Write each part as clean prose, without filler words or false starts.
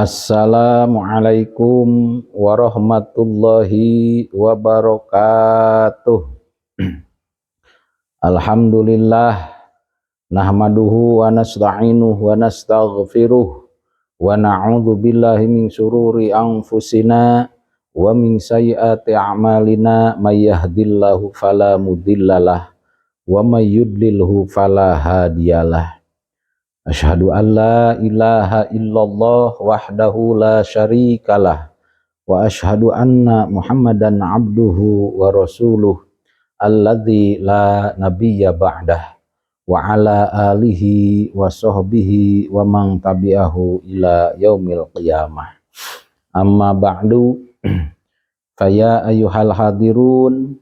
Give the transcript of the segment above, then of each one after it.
Assalamualaikum warahmatullahi wabarakatuh. Alhamdulillah, nahmaduhu wa nasta'inuhu wa nastaghfiruh wa na'udzu billahi min syururi anfusina wa min sayyiati a'malina, may yahdihillahu fala mudhillalah wa may yudlilhu fala hadiyalah. Asyhadu an la ilaha illallah wahdahu la syarikalah wa asyhadu anna Muhammadan abduhu wa rasuluh alladzi la nabiyya ba'dah wa ala alihi wa sahbihi wa man tabi'ahu ila yaumil qiyamah. Amma ba'du, faya ayyuhal hadirun,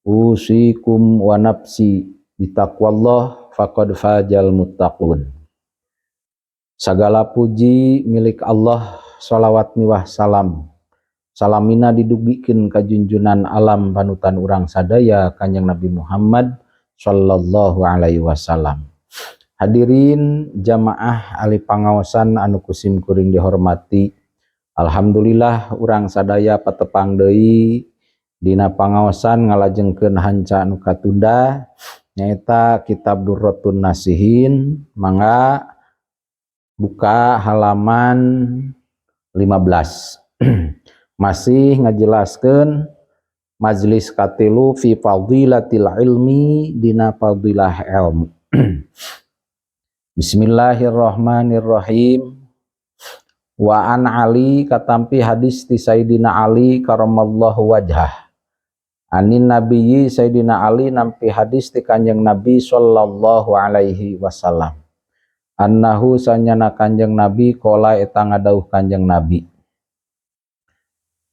usikum wa nafsi bitaqwallah, faqad fazal muttaqun. Segala puji milik Allah, salawat miwah salam salamina didugikeun ka junjunan alam, panutan urang sadaya, Kanjeng Nabi Muhammad sallallahu alaihi wasallam. Hadirin jamaah ahli pangaosan anu ku sim kuring dihormati, alhamdulillah urang sadaya patepang deui dina pangaosan ngalajengkeun hanca anu katunda, nyaeta kitab Durratun Nasihin. Mangga buka halaman 15, masih ngajelaskeun majelis katilu, fi fadilatil ilmi, dina fadilah ilmu. Bismillahirrahmanirrahim. Wa an Ali, katampi hadis ti Sayyidina Ali karamallahu wajhah. Anin nabiyyi, Sayyidina Ali nampi hadis ti Kanjeng Nabi sallallahu alaihi wasallam. Annahu, sanyana Kanjeng Nabi, qala, eta ngadawuh Kanjeng Nabi.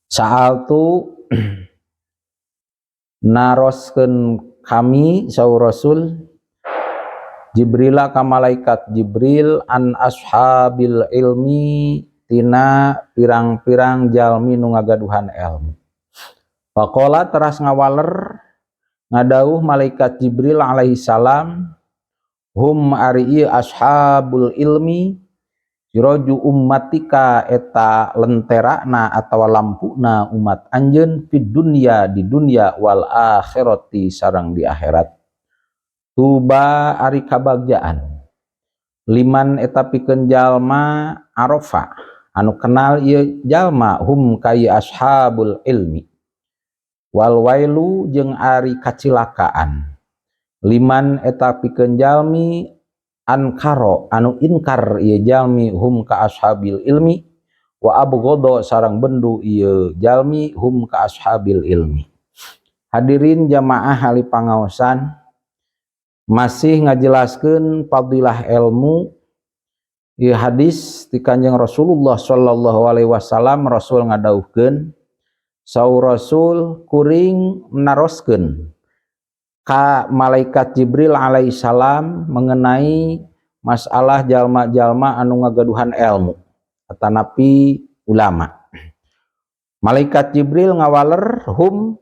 Sa'altu, naroskeun kami, saur Rasul, Jibrila ka malaikat Jibril, an ashabil ilmi, tina pirang-pirang jalmi nu ngagaduhan ilmu. Faqala, teras ngawaler ngadawuh malaikat Jibril alaihi salam, hum, ari ieu ashabul ilmi, siraju ummatika, eta lenterana atawa lampuna umat anjeun, fid dunya, di dunya, wal akhirati, sareng di akhirat. Tuba, ari kabagjaan, liman, eta pikeun jalma, arafa, anu kenal ieu jalma, hum ka ashabul ilmi, wal wailu, jeung ari kacilakaan, liman, eta pikeun jalmi, ankaro, anu inkar ieu jalmi, hum ka ashabil ilmi, wa abghadha, sareng bendu ieu jalmi, hum ka ashabil ilmi. Hadirin jamaah ahli pangaosan, masih ngajelaskeun fadilah ilmu. Ieu hadis ti Kanjeng Rasulullah sallallahu alaihi wasallam. Rasul ngadawuhkeun, saur Rasul, kuring naroskeun ka malaikat Jibril alaihi salam mengenai masalah jalma-jalma anu ngagaduhan ilmu atanapi ulama. Malaikat Jibril ngawaler, hum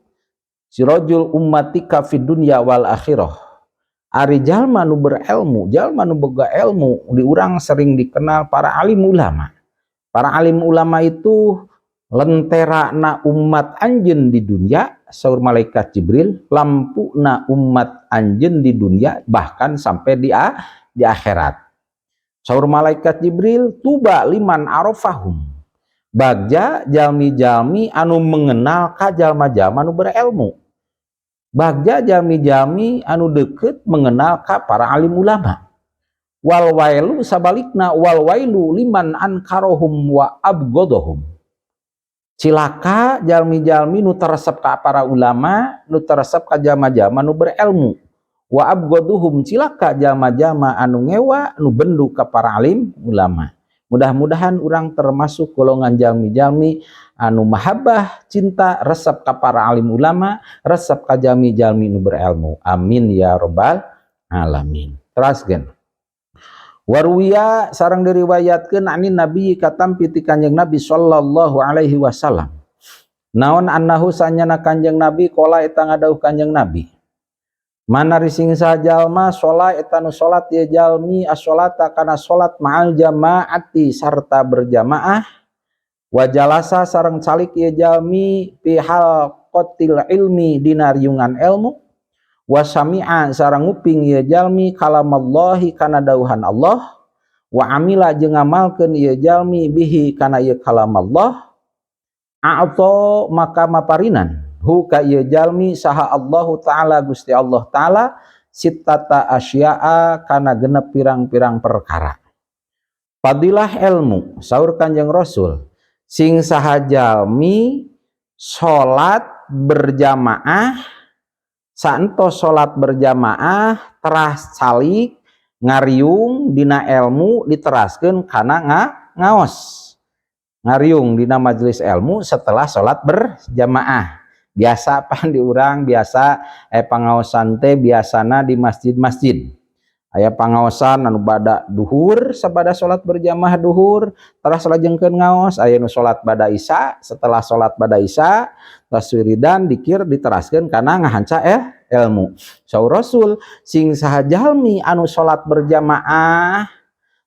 sirajul ummatika fid dunya wal akhirah. Ari jalma nu berilmu, jalma nu boga ilmu, di urang sering dikenal para alim ulama. Para alim ulama itu lentera na umat anjeun di dunia, saur malaikat Jibril, lampu na umat anjeun di dunia bahkan sampai di akhirat. Saur malaikat Jibril, tuba liman arafahum, bagja jalmi-jalmi anu mengenal ka jalma-jalma anu berilmu, bagja jalmi-jalmi anu deket mengenal ka para alim ulama. Wal wailu, sabalikna, wal wailu liman ankarohum wa abgodohum, cilaka jalmi-jalmi nu teresep ka para ulama, nu teresep ka jalma-jalma nu berilmu, wa abgoduhum, cilaka jalma-jalma anu ngewa, nu bendu ka para alim ulama. Mudah-mudahan urang termasuk golongan jalmi-jalmi anu mahabbah, cinta, resep ka para alim ulama, resep ka jalmi-jalmi nu berilmu. Amin ya robbal alamin. Teraskeun. Waruwiya, sareng diriwayatkeun, anin Nabi, katampi ti Kanjeng Nabi sallallahu alaihi wasallam. Naon, annahu, sanyana Kanjeng Nabi, qala, eta ngadawuh Kanjeng Nabi. Man ari sing saha jalma sholat eta nu salat ieu jalmi as-sholata kana salat ma'al jamaati sarta berjamaah, wa jalasa sareng calik ieu jalmi fi halqatil ilmi dina riungan ilmu, wa sami'a sareng nguping ieu jalmi kalamallahi kana dawuhan Allah, wa amila jeung ngamalkeun ieu jalmi bihi kana ieu kalam Allah, a'ta maka maparinan hu ka ieu jalmi saha Allahu ta'ala Gusti Allah ta'ala sittata asya'a kana genep pirang-pirang perkara. Fadilah ilmu, saur Kanjeng Rasul, sing saha jalmi salat berjamaah, saentos salat berjamaah teras calik ngariung dina ilmu diteraskeun kana ngaos, ngariung dina majelis ilmu setelah salat berjamaah. Biasa pan di urang biasa pangaosan teh biasana di masjid-masjid. Aya pangaosan anu bada duhur, sabada salat berjamaah duhur teras lajengkeun ngaos, aya nu salat bada isya, setelah salat bada isya tas wiridan dikir diteraskeun kana ngahanca ilmu. Saur Rasul, sing saha jalmi anu salat berjamaah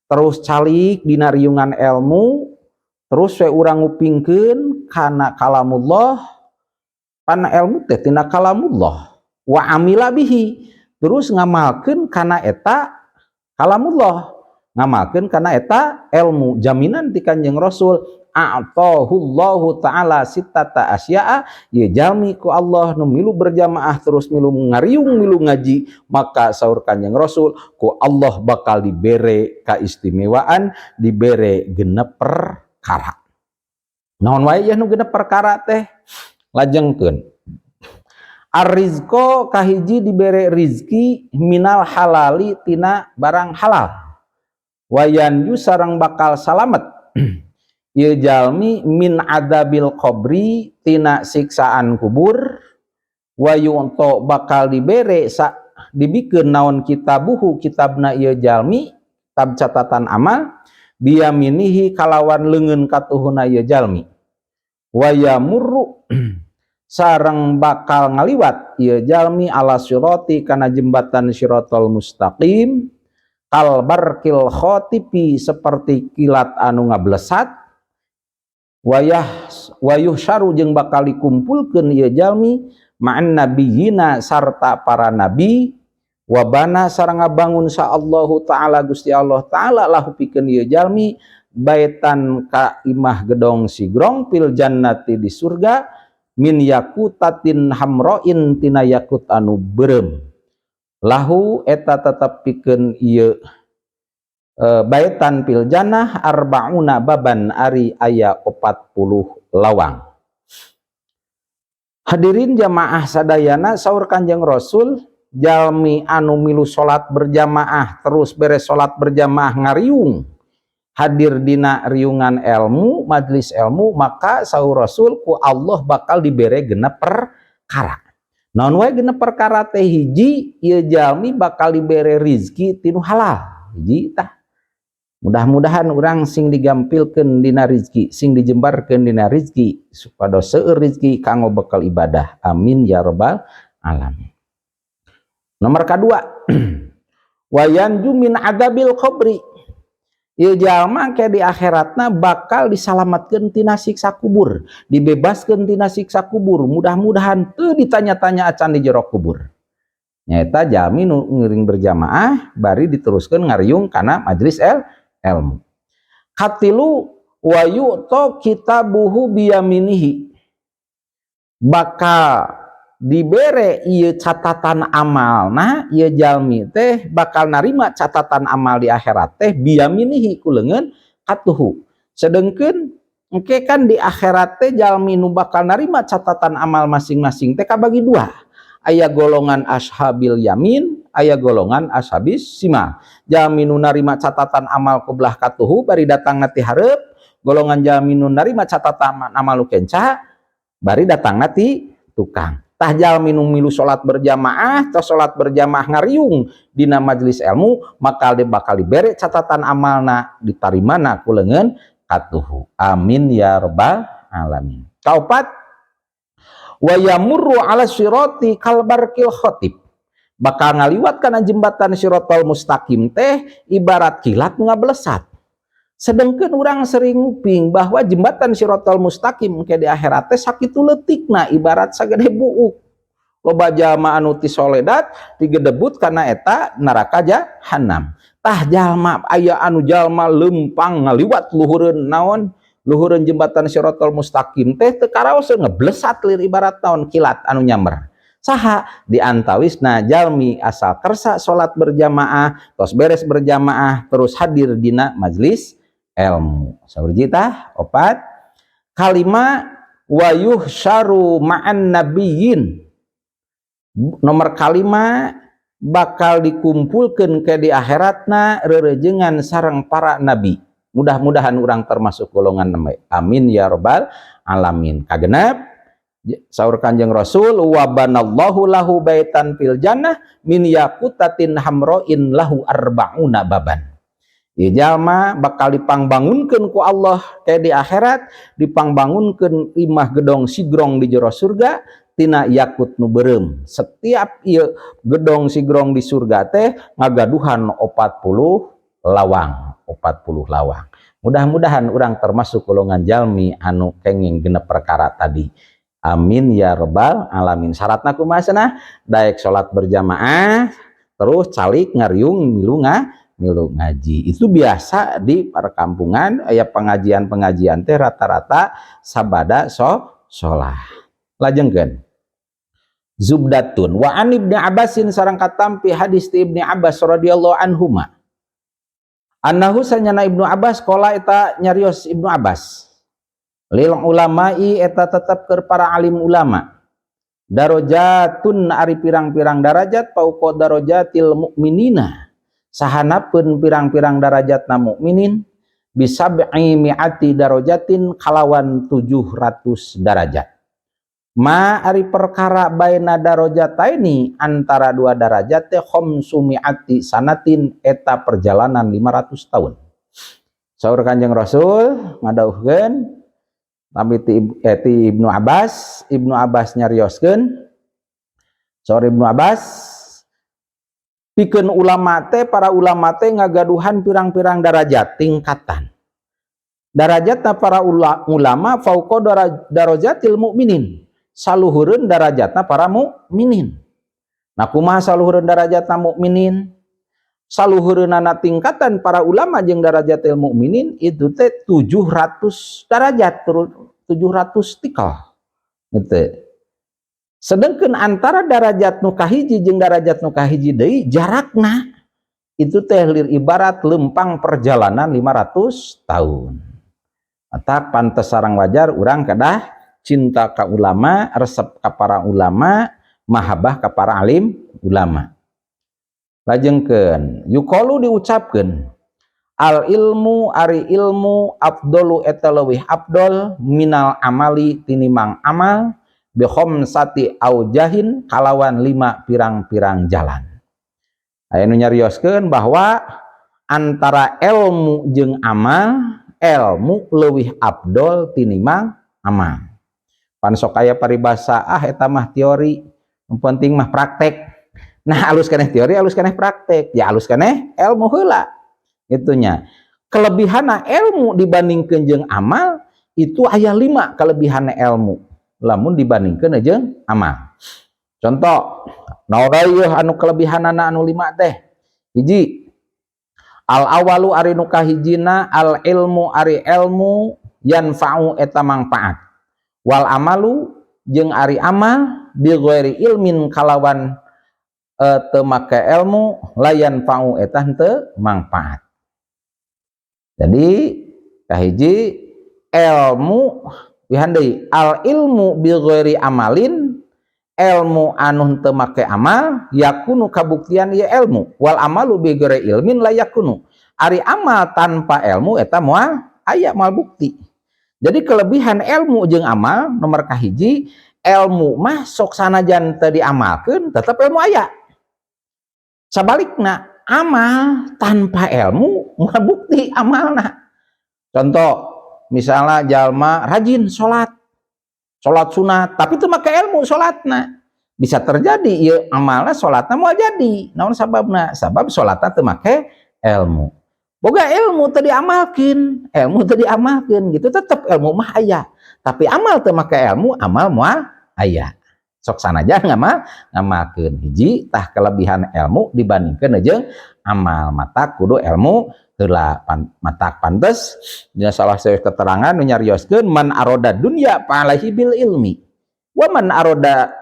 terus calik dina riungan ilmu, terus we urang ngupingkeun kana kalamullah, kana ilmu teh tina kalamullah, wa amila bihi terus ngamalkeun kana eta kalamullah, ngamalkeun kana eta ilmu, jaminan ti Kanjeng Rasul a'tahullahu ta'ala sittata asya'a, ye jalmi ku Allah nu milu berjamaah terus milu ngariung milu ngaji, maka saur Kanjeng Rasul ku Allah bakal dibere kaistimewaan, dibere genep perkara. Naon wae nu genep perkara teh? Lajengkeun ar-rizqo, kahiji dibere rizki minal halali tina barang halal, wayanju sareng bakal salamet ieu jalmi min adabil qabri tina siksaan kubur, wa yu'ta bakal dibere sa dibikeun naon kitabuhu kitabna ieu jalmi, kitab catatan amal, biyaminihi kalawan leungeun katuhuna ieu jalmi, wa yamurru sareng bakal ngaliwat ieu jalmi ala sirati kana jembatan siratal mustaqim kal barkil khatifi seperti kilat anu ngablesat, wayah wayuhsyaru jeung bakal dikumpulkeun ieu jalmi ma'an nabiyina sarta para nabi, wabana sareng ngabangun sa Allahu ta'ala Gusti Allah ta'ala lahu pikeun ieu jalmi baitan ka imah gedong sigrong fil jannati di surga min yakutatin hamroin tina yakut anu beureum, lahu eta tetep pikeun ieu baitan fil jannah arba'una baban ari aya 40 lawang. Hadirin jamaah sadayana, saur Kanjeng Rasul jalmi anu milu salat berjamaah terus beres salat berjamaah ngariung hadir dina riungan ilmu, majelis ilmu, maka saur Rasul ku Allah bakal dibere genep perkara. Naon wae genep perkara teh? Hiji, ieu jalmi bakal dibere rizki tinu halal. Hiji tah. Mudah-mudahan urang sing digampilkeun dina rizki, sing dijembarkeun dina rizki supados seueur rizki kanggo bekal ibadah. Amin ya robbal alamin. Nomor kedua, wa yanju min adabil qabri. Ieu jalma ke di akhiratna bakal disalamatkeun tina siksa kubur, dibebaskeun tina siksa kubur. Mudah-mudahan teu ditanya-tanya acan di jero kubur. Nyaeta jalmi nu ngiring berjamaah bari diteruskeun ngariung kana majelis ilmu. Katilu, wa yu'ta kitabuhu biyaminihi. Bakal dibere ieu catatan amalna, ieu jalmi teh bakal narima catatan amal di akhirat teh biyaminihi ku leungeun katuhu. Sedengkeun engke kan di akhirat teh jalmi nu bakal narima catatan amal masing-masing teh kabagi dua. Aya golongan ashabil yamin, aya golongan ashabis simal. Jalmi nu narima catatan amal ku belah katuhu bari datang ti hareup, golongan jalmi nu narima catatan amal nu kenca bari datang ti tukang. Tah jalmi nu milu salat berjamaah, tah salat berjamaah ngariung dina majelis ilmu, maka dia bakal dibere catatan amalna ditarimana ku leungeun katuhu. Amin ya robbal alamin. Kaopat, wa yamurru ala sirati kal barqil khatib. Bakal ngaliwat kana jembatan Sirotol Mustaqim teh ibarat kilat ngablesat. Sedangkan orang sering nguping bahwa jembatan Sirotol Mustaqim ke di akhirat teh sakitu leutikna, ibarat sagede buuk. Loba jalma anu ti soledat digedebut karena eta neraka jahanam. Tah, jalma aya anu jalma lempang ngaliwat luhureun naon, luhureun jembatan Sirotol Mustaqim teh teu karaos, ngeblesat lir ibarat naon, kilat anu nyamber. Saha? Di antawisna jalmi asal kersa salat berjamaah, tos beres berjamaah terus hadir dina majlis ilmu. Saurji tah opat. Kalima, wa yuhsyaru ma'an nabiyyin. Nomor kalima, bakal dikumpulkan ke di akhiratna rerejengan sareng para nabi. Mudah-mudahan orang termasuk golongan nembe, amin ya robbal alamin. Kagenep, saur Kanjeng Rasul, wa banallahu lahu baitan fil jannah min yaqutatin hamroin lahu arba'una baban. Ieu jalma bakal dipangbangunkeun ku Allah kayak di akhirat, dipangbangunkeun imah gedong sigrong di jero surga tina yakut nu beureum. Setiap ieu gedong sigrong di surga teh ngagaduhan 40 lawang, 40 lawang. Mudah-mudahan orang termasuk golongan jalmi anu kenging genep perkara tadi. Amin ya robbal alamin. Syaratna kumaha cenah? Daek salat berjamaah, terus calik ngariung milu ngaji. Itu biasa di perkampungan aya pengajian-pengajian teh rata-rata sabada sholah. Lajengkeun, zubdatun wa an Ibnu Abbasin, sareng katampi hadis ti Ibnu Abbas radhiyallahu anhuma, annahu sanyana Ibnu Abbas, qala eta nyarios Ibnu Abbas, lil ulama'i eta tetep keur para alim ulama, darajatun ari pirang-pirang darajat, fauqa darajatil mukminina sahanapeun pirang-pirang darajatna mukminin, bisab'i mi'ati darajatin kalawan 700 darajat. Ma ari perkara baina darajataini antara dua darajat teh khamsu mi'ati sanatin eta perjalanan 500 tahun. Saur Kanjeng Rasul ngadawuhkeun tapi ti Ibnu Abbas, Ibnu Abbas nyarioskeun, saur Ibnu Abbas, pikeun ulama teh, para ulama teh ngagaduhan pirang-pirang darajat, tingkatan. Darajatna para ulama fauqa darajatil mukminin, saluhureun darajatna para mukminin. Nah, kumaha saluhureun darajatna mukminin? Saluhureunana tingkatan para ulama jeung darajatil mukminin itu teh 700 darajat, 700 tikal gitu. Sedangkan antara darajat nu kahiji jeung darajat nu kahiji deui jarakna itu teh lir ibarat lempang perjalanan 500 tahun. Matak pantes sareng wajar urang kedah cinta ka ulama, resep ka para ulama, mahabbah ka para alim ulama. Lajengkeun, yuqalu diucapkeun, al ilmu ari ilmu afdalu eta leuwih afdol minal amali tinimang amal bi khamsati aujahin kalawan lima pirang-pirang jalan. Aya nu nyarioskeun bahwa antara ilmu jeung amal, ilmu leuwih afdol tinimang amal. Pan sok aya paribasa, "Ah, eta mah teori, nu penting mah praktek." Nah, alus keneh teori, alus keneh praktek, ya alus keneh ilmu heula itunya. Kelebihanna ilmu dibandingkeun jeung amal itu aya lima kelebihan ilmu lamun dibandingkeun jeung amal. Contoh naon ieu anu kelebihanana anu lima teh? Hiji, al awalu ari nu kahijina, al ilmu ari ilmu yanfa'u eta mangfaat, wal amalu jeung ari amal bi ghairi ilmin kalawan teu make ilmu la yanfa'u eta henteu mangfaat. Jadi kahiji ilmu wihan deui, al ilmu bi ghairi amalin, ilmu anu henteu make amal yakunu kabuktian ieu ilmu, wal amalu bi ghairi ilmin la yakunu, ari amal tanpa ilmu eta moal aya, moal bukti. Jadi kelebihan ilmu jeung amal nomor kahiji, ilmu mah sok sanajan teu diamalkeun tetep ilmu aya. Sabalikna amal tanpa ilmu moal bukti amalna. Contoh misalnya jalma rajin sholat, sholat sunat, tapi itu make ilmu sholatna. Bisa terjadi ieu amalna, salatna moal jadi. Naon sababna? Sabab salatna teu make ilmu. Boga ilmu teu diamalkeun, ilmu teu diamalkeun gitu, tetep ilmu mah aya. Tapi amal teu make ilmu, amal moal aya. Sok sanajan ngamalkeun. Hiji tah kelebihan ilmu dibandingkeun jeung amal, mata kudu ilmu heula. Matak pantes dina salah sawios keterangan nu nyarioskeun, "Man aroda dunya fa alaihi bil ilmi, wa man aroda,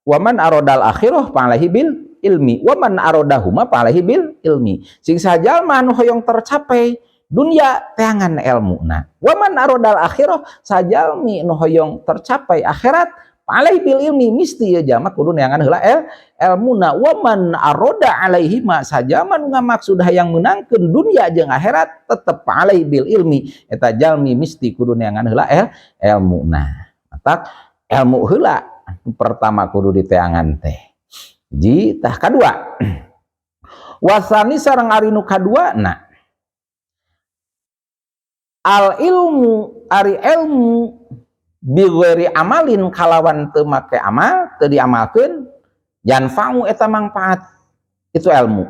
wa man arodal akhirah fa alaihi bil ilmi, wa man arodahuma fa alaihi bil ilmi." Sing sajalma anu hoyong tercapai dunia, teangan ilmuna. "Wa man arodal akhirah", sajalmi nu hoyong tercapai akhirat, alaihi bil ilmi, misti ya jalma kudu neangan heula elmuna. "Wa man aroda alaihi ma", sajalma nu ngamaksud hayang meunangkeun dunia jeung akhirat, tetep alaihi bil ilmi, eta jalmi misti kudu neangan heula elmuna. Matak ilmu heula pertama kudu diteangan teh. Ji tah kadua, wasani sareng ari nu kaduana, al ilmu ari ilmu bighairi amalin kalawan teu make amal, teu diamalkeun, yanfa'u eta mangfaat itu ilmu.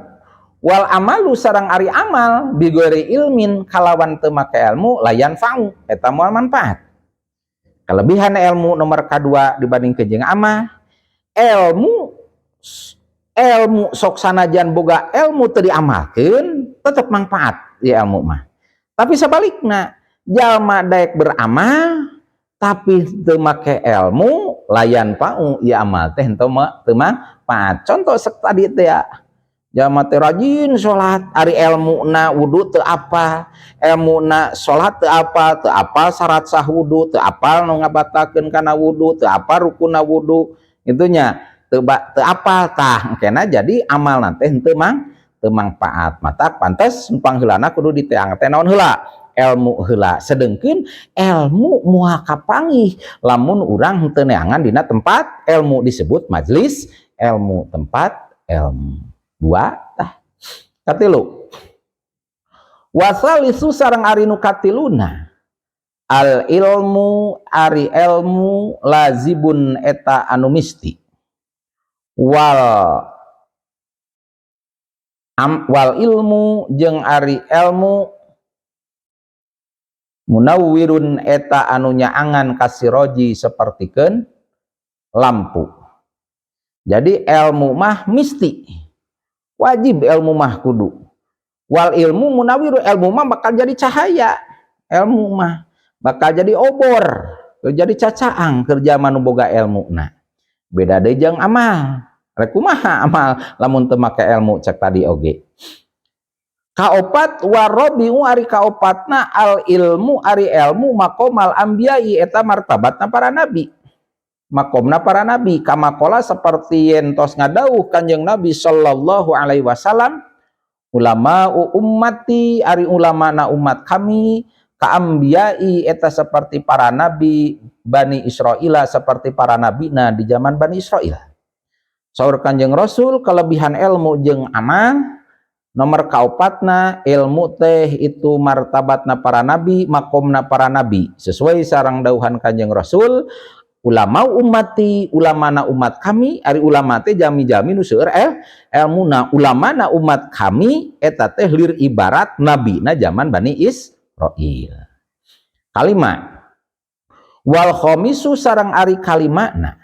Wal amalu sareng ari amal bighairi ilmin kalawan teu make ilmu, la yanfa'u eta moal manfaat. Kelebihan ilmu nomor kedua dibanding jeung amal, ilmu ilmu sok sanajan boga ilmu teu diamalkeun, tetep manfaat ya ilmu mah. Tapi sebaliknya, jalma daek beramal tapi teu make ilmu, la yanfa'u ya amal teh henteu teu manfaat. Contoh sek tadi teh ya, jalma teh rajin salat, ari elmuna wudu teu apal, elmuna salat teu apal, teu apal syarat sah wudu, teu apal nu ngabatalkeun kana wudu, teu apal rukunna wudu, itu nya teu apal. Tah engkena jadi amal teh henteu teu mangfaat. Matak pantes pangheulana kudu diteang teh naon heula? Ilmu heula. Sedengkeun ilmu moal kapanggih lamun urang henteu neangan dina tempat ilmu, disebut majelis ilmu, tempat ilmu. Dua tah. Katilu, wasalisu sareng ari nu katiluna, al ilmu ari ilmu lazibun eta anu misti, wal ilmu jeung ari ilmu munawwirun eta anu nyaangan, kasiroji sapertikeun lampu. Jadi ilmu mah misti, wajib ilmu mah kudu. Wal ilmu munawiru, ilmu mah bakal jadi cahaya, ilmu mah bakal jadi obor, jadi cacaang kerja manu boga ilmu. Nah, beda deui jeung amal. Rek kumaha amal lamun teu make ilmu, cek tadi oge. Kaopat, warobiu ari kaopatna, al ilmu ari ilmu maqomal anbiya'i eta martabatna para nabi, makomna para nabi. Kama qala seperti yen tos ngadawuh Kanjeng Nabi sallallahu alaihi wasallam, ulama ummati ari ulama na umat kami, kaambiyai eta seperti para nabi Bani Israila, seperti para nabi na di zaman Bani Israel. Saur Kanjeng Rasul, kelebihan ilmu jeung amal nomor kaopatna, ilmu teh itu martabatna para nabi, makomna para nabi, sesuai sareng dauhan Kanjeng Rasul, ulama ummati, ulama na umat kami, ari ulama teh jami-jami nu seueur elmuna, ulama na umat kami eta teh lir ibarat nabi na zaman Bani Israil. Kalima, wal khamisu sareng ari kalimana,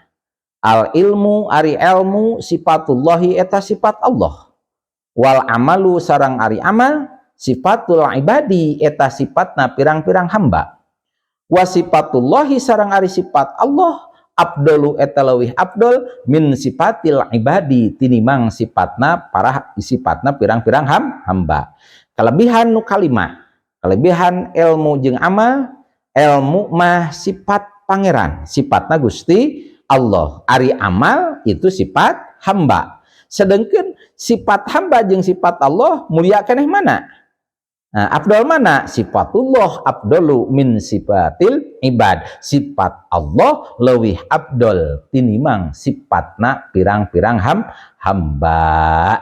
al ilmu ari ilmu sifatullahi eta sifat Allah, wal amalu sareng ari amal sifatul ibadi eta sifatna pirang-pirang hamba, wa sifatullahi sareng ari sifat Allah afdalu eta leuwih afdol min sifatil ibadi tinimang sifatna para sifatna pirang-pirang hamba. Kelebihan nu kalima, kelebihan ilmu jeung amal, ilmu mah sifat Pangeran, sifatna Gusti Allah, ari amal itu sifat hamba. Sedangkan sifat hamba jeung sifat Allah mulia keneh mana? Nah, afdol mana? Sifatullah afdalu min sifatil ibad. Sifat Allah leuwih afdol tinimang sifatna pirang-pirang hamba.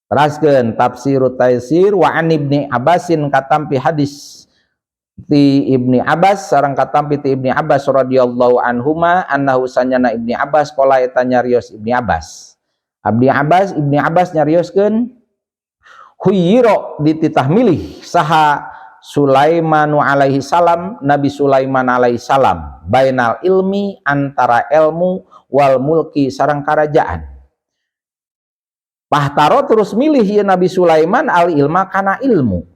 Teraskeun tafsirut taisir, wa an Ibni Abbasin katampi hadis. Ti Ibni Abbas sareng katampi ti Ibni Abbas radhiyallahu anhuma annahu sanyana Ibni Abbas qala eta nyarios Ibni Abbas. Abdi Abbas Ibni Abbas nyarioskeun khuyyira dititah milih saha Sulaimanu alaihi salam, Nabi Sulaiman alaihi salam, bainal ilmi antara ilmu wal mulki sareng karajaan. Pahtaro terus milih ieu Nabi Sulaiman al ilma kana ilmu.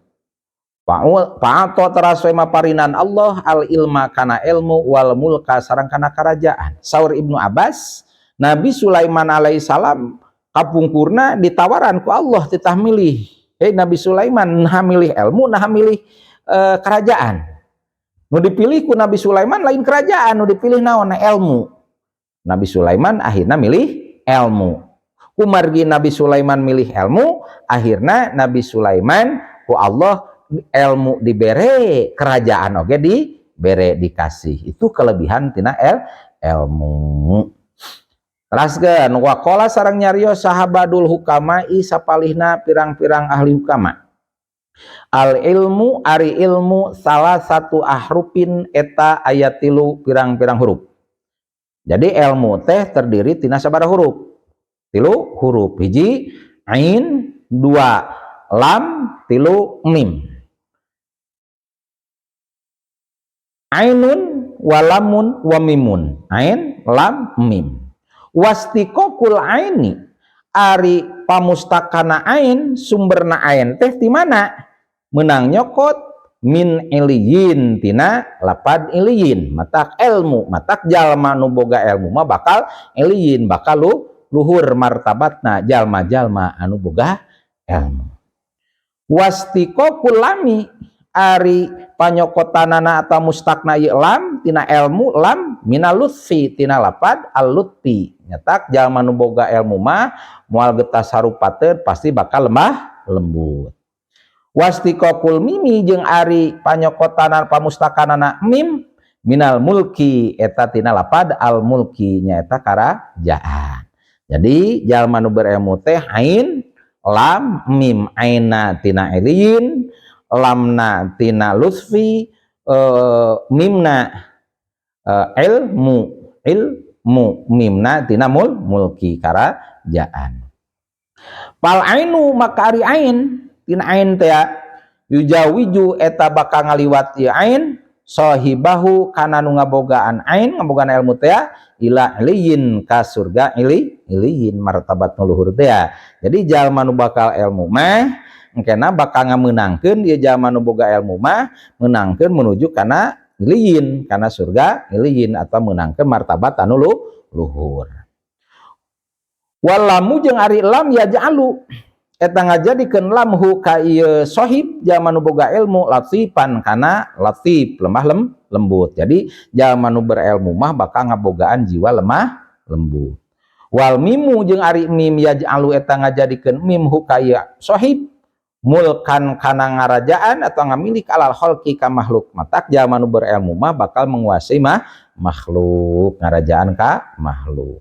Fa'ato teras maparinan Allah al ilma kana ilmu wal mulka sareng kana kerajaan. Saur Ibnu Abbas, Nabi Sulaiman alaihi salam kapungkurna ditawaran ku Allah titah milih. Hei Nabi Sulaiman, nah milih ilmu, nah milih kerajaan. Nu dipilih ku Nabi Sulaiman lain kerajaan, nu dipilih naon? Ilmu. Nabi Sulaiman akhirnya milih ilmu. Kumargi Nabi Sulaiman milih ilmu, akhirnya Nabi Sulaiman ku Allah ilmu dibere, kerajaan oge dibere, dikasih. Itu kelebihan tina ilmu. Teraskeun waqala sareng nyarios saha ba'dul hukama'i sapalihna pirang-pirang ahli hukama. Al ilmu ari ilmu salasatu ahrufin eta aya 3 pirang-pirang huruf. Jadi ilmu teh terdiri tina sabaraha huruf? 3 huruf. 1 ain, 2 lam, 3 mim. Ainun walamun wa mimun. Ain, lam, mim. Wastiqokul aini ari pamustakana ain, sumberna ain teh di mana? Menang nyokot min iliyin tina lapad iliyin. Matak ilmu, matak jalma nu boga ilmu mah bakal iliyin, bakal luhur martabatna jalma-jalma anu boga ilmu. Wastiqokul lami ari panyokotanana atau mustakna ieu lam tina ilmu, lam minal lutfi tina lapad al lutfi. Nyetak jalma nu boga ilmu mah moal getas sarupateun, pasti bakal lemah lembut. Wastiqokul mimi jeung ari panyokotanan pamustakanana mim minal mulki eta tina lapad al mulki nyaeta karajaan. Jadi jalma nu berilmu teh ain lam mim, aina tina iliyin, lamna tina lutfi, mimna ilmu, ilmu mimna tina mulki karajaan. Fal ainu maka ari ain tina ain teh yujawiju eta bakal ngaliwat ieu ain sahibahu kana nu ngabogaan ain, ngabogaan ilmu teh ila iliyin ka surga iliyin martabat nu luhur teh. Jadi jalma nu bakal ilmu mah engkena bakal ngamenangkeun ieu jalma nu boga ilmu mah menangkeun menuju kana iliyin, kana surga iliyin atau menangkeun martabat anu luhur. Walamu jeung ari lam yaj'alu eta ngajadikeun lamhu ka ieu sahib jalma nu boga ilmu latifan kana latif lemah lembut. Jadi jalma nu berilmu mah bakal ngabogaan jiwa lemah lembut. Wal mimu jeung ari mim yaj'alu eta ngajadikeun mim hu ka ieu sahib mulkan kana ngarajaan atau ngamilik alal khalqi ka makhluk. Matak jalma nu berilmu mah bakal menguasai mah makhluk, ngarajaan ka makhluk.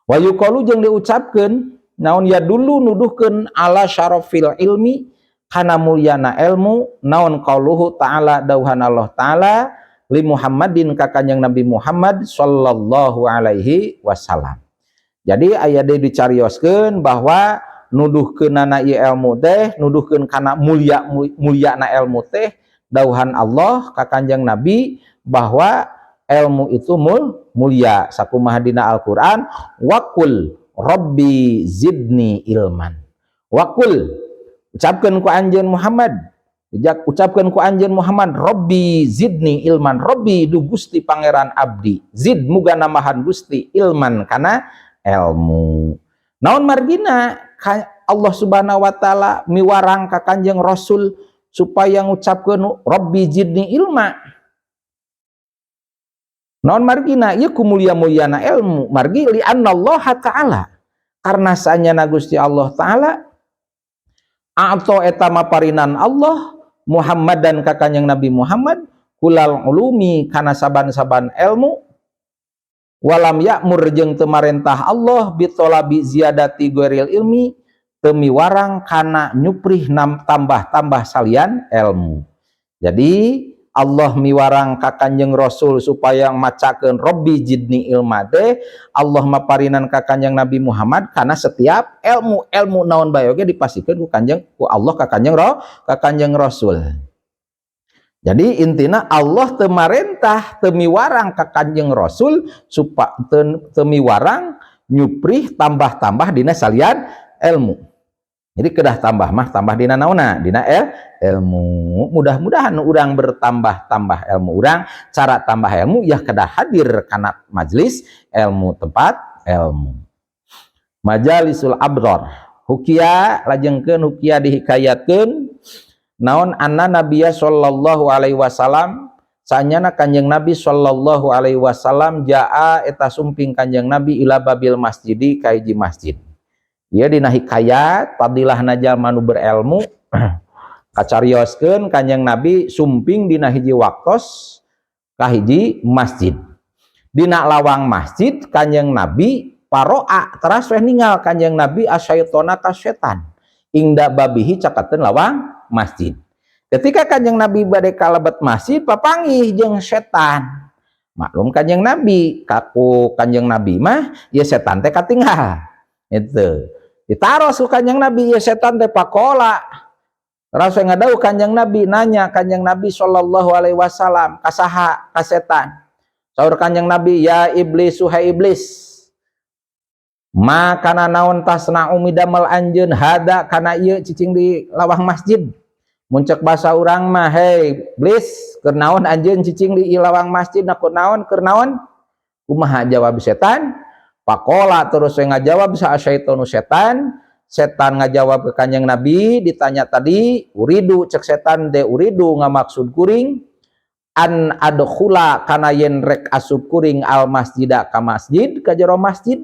Wa yuqalu jeung diucapkeun naon ya dulu nuduhkeun ala syarafil ilmi kana mulyana ilmu naon qauluhu ta'ala dauhan Allah ta'ala li Muhammadin ka kanjeng Nabi Muhammad sallallahu alaihi wasallam. Jadi aya deui dicarioskeun bahwa nuduhkeunana ieu ilmu teh nuduhkeun kana mulia mulyana ilmu teh dauhan Allah ka kanjeng Nabi bahwa ilmu itu mulia sakumaha dina Al-Qur'an waqul rabbi zidni ilman. Waqul ucapkeun ku anjeun Muhammad, ucapkeun ku anjeun Muhammad rabbi zidni ilman, rabbi du Gusti Pangeran abdi, zid muga nambahan Gusti ilman kana ilmu. Naon margina Allah Subhanahu wa taala miwarang ka Kanjeng Rasul supaya ngucapkeun rabbi zidni ilma. Naon margina ieu ku mulia-muliana ilmu, margi li annallaha ta'ala karena sanyana Gusti Allah taala atau eta maparinan Allah Muhammad dan ka Kanjeng Nabi Muhammad kulal ulumi kana saban-saban ilmu walam ya'mur jeung teu marentah Allah bitolabi ziyadati ghairil ilmi teu miwarang kana nyuprih tambah-tambah salian ilmu. Jadi Allah miwarang ka Kanjeng Rasul supaya macakeun Robbi zidni ilma teh, Allah maparinan ka Kanjeng Nabi Muhammad karena setiap ilmu-ilmu naon bae oge dipasikeun ku Kanjeng, ku Allah ka Kanjeng Ro, ka Kanjeng Rasul. Jadi intina Allah teu marentah, teu miwarang ka Kanjeng Rasul supaya teu miwarang nyuprih tambah-tambah dina salian ilmu. Jadi kedah tambah mah tambah dina naonna, dina ilmu. Mudah-mudahan urang bertambah-tambah ilmu urang. Cara tambah ilmu ya kedah hadir kana majelis ilmu, tempat ilmu. Majalisul Abrar. Hukiya lajengkeun, hukiya dihikayatkeun naon, anna nabiyya sallallahu alaihi wasallam, sanyana Kanjeng Nabi sallallahu alaihi wasallam, jaa eta sumping Kanjeng Nabi, ila babil masjidi ka hiji masjid. Ieu dina hikayat fadilahna jalma nu berilmu, kacarioskeun Kanjeng Nabi sumping dina hiji waktos ka hiji masjid. Dina lawang masjid Kanjeng Nabi, paroa teras weh ningal Kanjeng Nabi, asyaitona ka setan, ingda babihi cakateun lawang masjid. Ketika Kanjeng Nabi bade kalebet masjid, papanggih jeung setan. Maklum Kanjeng Nabi, kaku Kanjeng Nabi mah ya setan teh katinggal. Itu. Ditaros ku Kanjeng Nabi ya setan teh, pakola. Terus ngadau Kanjeng Nabi, nanya Kanjeng Nabi sallallahu alaihi wasallam kasaha, ka setan. Saur Kanjeng Nabi, ya iblis, hai iblis. Ma kana naon, tasna'u midamel anjeun, hada kana ieu cicing di lawang masjid. Mun cek bahasa urang mah, hei iblis, keur naon anjeun cicing di lawang masjid, na naon, keur naon? Kumaha jawab setan? Pakola terus yang ngajawab sa syaitonu setan, setan ngajawab ke Kanjeng Nabi ditanya tadi, uridu cek setan de, uridu ngamaksud kuring, an adkhula kana yen rek asup kuring, al masjida ka masjid, ka jero masjid.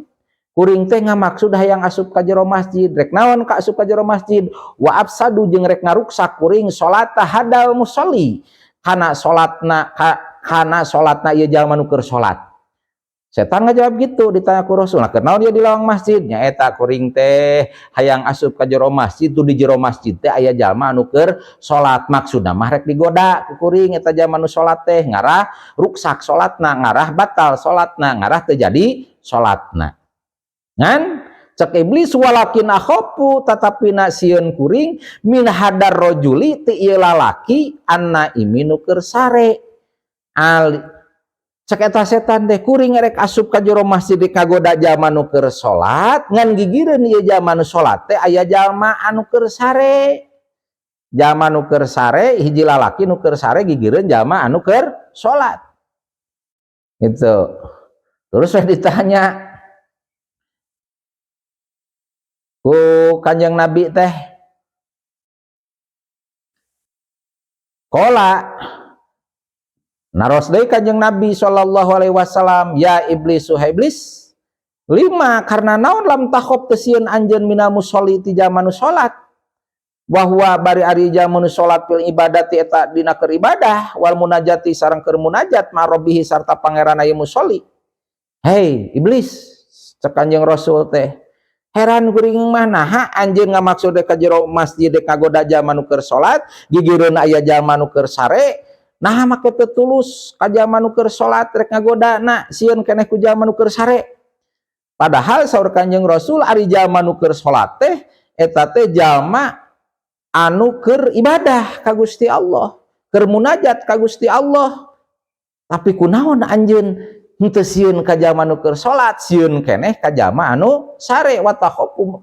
Kuring teh ngamaksud hayang asup ka jero masjid, rek naon ka asup ka jero masjid? Wa afsadu jeung rek ngaruksak kuring, salata hadal musolli kana salatna, kana salatna ieu jalma nu keur salat. Setan ngajawab gitu ditanya ku Rasul. Nah, naon dia di lawang masjid? Nya eta kuring teh hayang asup ka jero masjid, tuh di jero masjid teh aya jalma anu keur salat, maksudna mah rek digoda ku kuring eta jalma nu salat teh, ngarah ruksak salatna, ngarah batal salatna, ngarah teu jadi salatna. Ngan cek iblis, walakin akhafu tatapi na sieun kuring, min hadar rojuli ti ieu lalaki, anna iminu keur sare. Al cek eta setan teh, kuring rek asup ka jero masjid kagoda jalma nu keur salat, ngan gigireun ieu jalma nu salat teh aya jalma anu keur sare. Jalma nu keur sare, hiji lalaki nu keur sare gigireun jalma anu keur salat. Gitu. Terus saya ditanya ku Kanjeng Nabi teh, kola naros deui Kanjeng Nabi sallallahu alaihi wasallam, ya iblis, suha iblis, lima karena naon, lam takhop teu sieun anjeun, minal musolli ti jalma nu salat, wa huwa bari ari jalma nu salat, fil ibadati eta dina keur ibadah, wal munajati sareng keur munajat, ma rabbihi sarta pangeran ieu musolli. Hei iblis, cek Kanjeng Rasul teh, heran kuring mah, naha anjeun ngamaksud ka jero masjid kagoda jalma nu keur salat, gigireun aya jalma nu keur sare? Nah, make teu tulus ka jalma nu keur salat, rek ngagodana sieun keneh ku jalma nu keur sare. Padahal saur Kanjeng Rasul, ari jalma nu keur salat teh eta teh jalma anu keur ibadah ka Gusti Allah, keur munajat ka Gusti Allah. Tapi kunaon anjeun henteu sieun ka jalma nu keur salat, sieun keneh ka jalma anu sare? Wa takhafu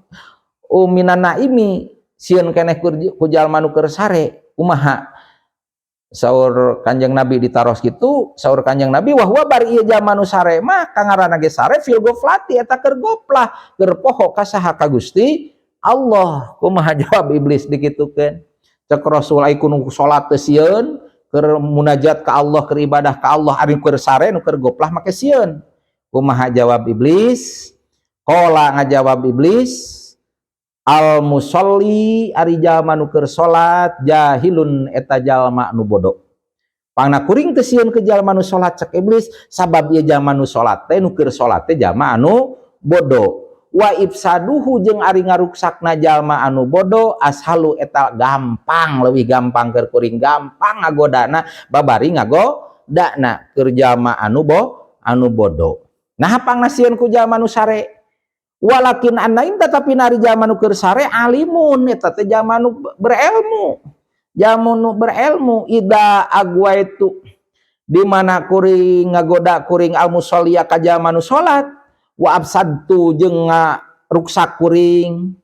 minan naimi, sieun keneh ku jalma nu keur sare. Kumaha saur Kanjeng Nabi ditaros kitu? Saur Kanjeng Nabi, wa huwa bari ieu jalma nu sare mah, kangaranna ge sare, fil ghaflati eta keur goflah, keur poho ka saha, ka Gusti Allah. Kumaha jawab iblis dikitukeun? Cek Rasul, ai kudu salat teu sieun, keur munajat ka Allah, keur ibadah ka Allah, ari keur sare nu keur goflah make sieun? Kumaha jawab iblis? Qala ngajawab iblis, al musolli ari jalma nu keur salat, jahilun eta jalma nu bodoh. Pangna kuring teu sieun ke jalma nu salat, cek iblis, sabab ieu jalma nu salat teh, nu keur salat teh jalma anu bodoh. Wa ifsaduhu jeung ari ngaruksakna jalma anu bodoh ashalu eta gampang, leuwih gampang keur kuring, gampang ngagodana babari ngagodana keur jalma anu anu bodoh. Nah, pangna sieun ku jalma nu sare. Walakin an-naim, tetapi nari jalma nu keur sare, alimun eta teh jalma nu berilmu, jalma nu berilmu. Ida agwaitu, di mana kuring ngagoda kuring, al musolliya ka jalma nu salat, wa afsadtu jeung ngaruksak kuring,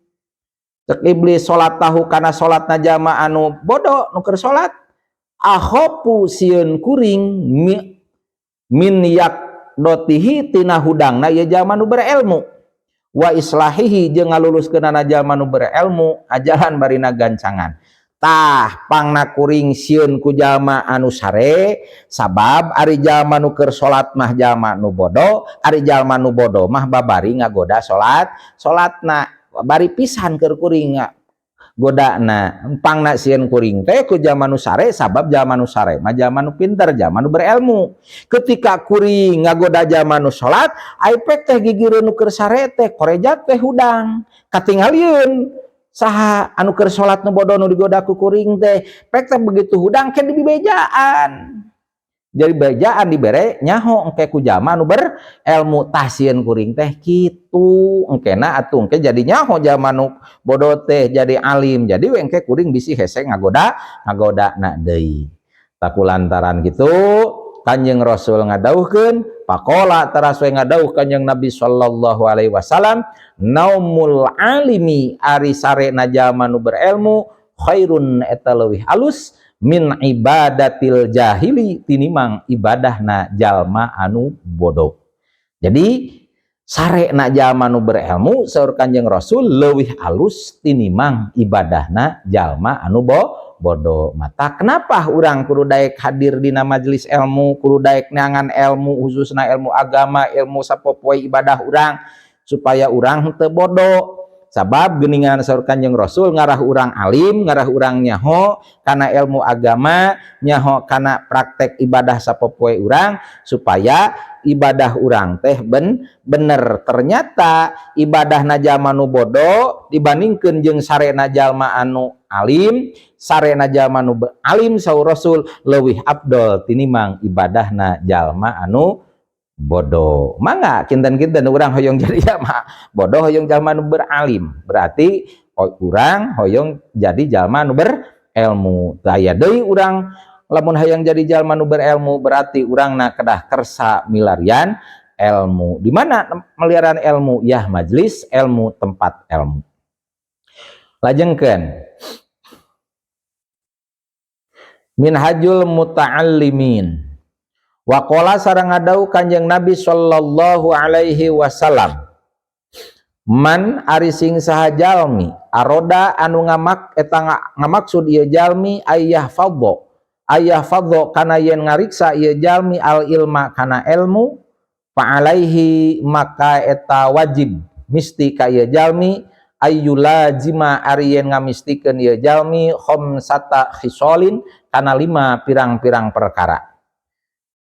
cek iblis, salatahu kana salatna jalma anu bodoh nu keur salat, akhafu sieun kuring min yaqdhatihi tina hudangna ieu jalma nu berilmu, wa islahihi jeung ngaluluskeunana jalma nu berilmu ajalan barina gancangan. Tah, pangna kuring sieun ku jalma anu sare sabab ari jalma nu keur salat mah jalma nu bodoh, ari jalma nu bodoh mah babari ngagoda salat, salatna bari pisan keur kuring godana. Pangna sieun kuring teh ku jalma nu sare sabab jalma nu sare mah jalma nu pinter, jalma nu berilmu. Ketika kuring ngagoda jalma nu salat, ai pek teh gigireun nu keur sare teh korejat teh hudang, katingalieun saha anu keur salat nu bodoh nu digoda ku kuring teh. Pek teh begitu hudang ke dibejaan, jadi bejaan dibere nyaho engke ku jalma anu berilmu. Tah, sieun kuring teh kitu, engkena atuh engke jadi nyaho jalma nu bodoh teh jadi alim, jadi we engke kuring bisi hese ngagoda ngagoda na deui. Tah, ku lantaran gitu Kanjeng Rasul ngadawuhkeun, faqala teras we ngadawuh Kanjeng Nabi sallallahu alaihi wasallam, naumul alimi ari sarena jalma nu berilmu, khairun eta leuwih alus, min ibadatil jahili tinimang ibadahna jalma anu bodoh. Jadi sarena jalma nu berilmu, saur Kanjeng Rasul, leuwih alus tinimang ibadahna jalma anu bodoh. Mata kenapa urang kudu daek hadir dina majelis ilmu, kudu daek neangan ilmu, khususna ilmu agama, ilmu sapopoe ibadah urang, supaya urang henteu bodoh. Sabab geuningan saur Kanjeng Rasul ngarah urang alim, ngarah urang nyaho kana ilmu agama, nyaho kana praktek ibadah sapopoe urang, supaya ibadah urang teh bener. Ternyata ibadah jalma nu bodoh dibandingkeun jeung sarena jalma anu alim, sarena jalma nu alim, saur Rasul, leuwih afdol tinimang ibadahna jalma anu bodoh. Mangga kinten-kinten urang hoyong jadi jalma bodoh, hoyong jalma nu beralim? Berarti urang hoyong jadi jalma nu berilmu. Aya deui, urang lamun hayang jadi jalma nu berilmu berarti urangna kedah kersa milarian ilmu. Di mana meliaran ilmu? Yah, majelis ilmu, tempat ilmu. Lajengkeun Minhajul Muta'allimin. Waqala sareng ngadawuh Kanjeng Nabi sallallahu alaihi wasallam, man ari sing saha jalmi, aroda anu ngamak eta ngamaksud ieu jalmi, ayah fadho, ayah fadho kana yen ngariksa ieu jalmi, al ilma kana ilmu, fa alaihi maka eta wajib misti ka ieu jalmi, ayyulazima ari yen ngamistikeun ieu jalmi, khamsata khisalin kana lima pirang-pirang perkara.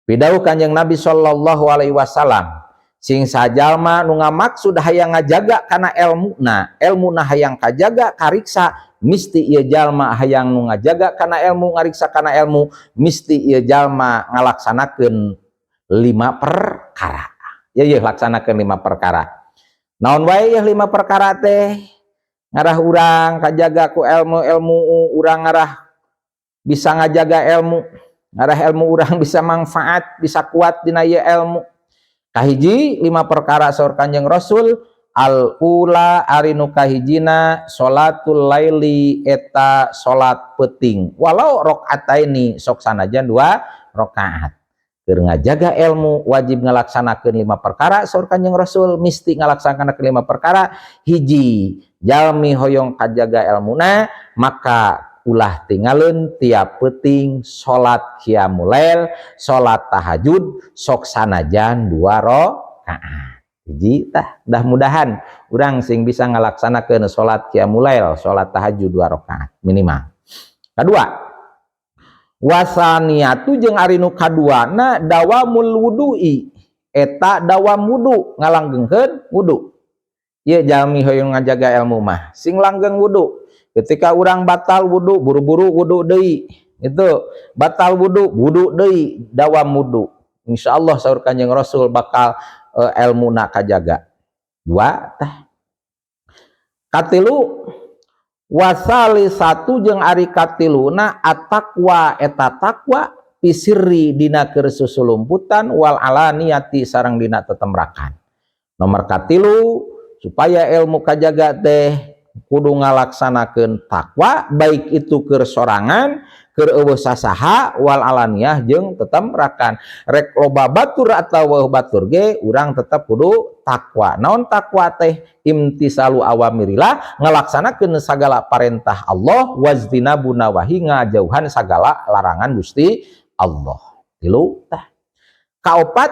Pidawuh Kanjeng Nabi sallallahu alaihi wasallam, sing sajalma nu ngamaksud hayang ngajaga kana elmuna, elmuna hayang kajaga kariksa, misti ieu jalma hayang nu ngajaga kana ilmu, ngariksa kana ilmu, misti ieu jalma ngalaksanakeun lima perkara. Ya, ieu laksanakeun lima perkara. Naon wae ieu lima perkara teh? Ngarah urang kajaga ku ilmu, ilmu urang ngarah bisa ngajaga ilmu, ngarah ilmu urang bisa manfaat, bisa kuat dina ieu ilmu. Kahiji, lima perkara saur Kanjeng Rasul, al ula ari nu kahijina, salatul laili eta salat peuting, walau rakaataini sok sanajan dua rakaat. Keur ngajaga ilmu wajib ngalaksanakeun lima perkara saur Kanjeng Rasul, misti ngalaksanakeun lima perkara. Hiji, jalmi hoyong kajaga ilmuna maka ulah tinggalin tiap peuting salat qiyamul lail, salat tahajud, sok sanajan dua rakaat. Hiji tah, dah mudahan urang sing bisa ngalaksanakeun salat qiyamul lail, salat tahajud dua rakaat minimal. Kedua, wasaniyatu jeung ari nu kaduana, dawamul wudu'i eta dawam wudu, ngalanggengkeun wudu. Ieu jalmi hoyong ngajaga ilmu mah sing langgeng wudu. Ketika urang batal wudu, buru-buru wudu deui. Itu batal wudu, wudu deui, dawam wudu. Insyaallah saur Kanjeng Rasul bakal elmuna kajaga. Dua tah. Katilu, wasalisatu jeung ari katiluna, at-taqwa eta takwa, fissirri dina keur susulumputan, wal alaniyati sareng dina tetemrakan. Nomor katilu, supaya ilmu kajaga teh kudu ngalaksanakeun takwa, baik itu keur sorangan, keur euweuh sasaha, wal alaniyah jeung tetemrakan. Rek loba batur atawa batur ge urang tetep kudu takwa. Naon takwa teh? Imtisalu awamirillah, ngalaksanakeun sagala parentah Allah, wajtinabu nawahi, ngajauhan sagala larangan Gusti Allah. Tilu tah. Kaopat,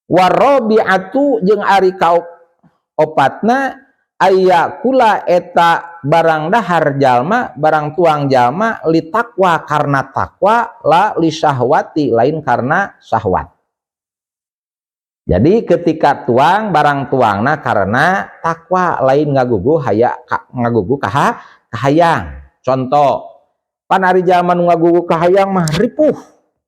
warabi'atu jeung ari kaopatna, aya'kula eta barang dahar jalma, barang tuang jalma, litakwa karena takwa, la lisyahwati lain karena syahwat. Jadi ketika tuang, barang tuangna karena takwa, lain ngagugu haya, ngagugu kaha kahayang. Contoh, pan ari jalma nu ngagugu kahayang mah ripuh.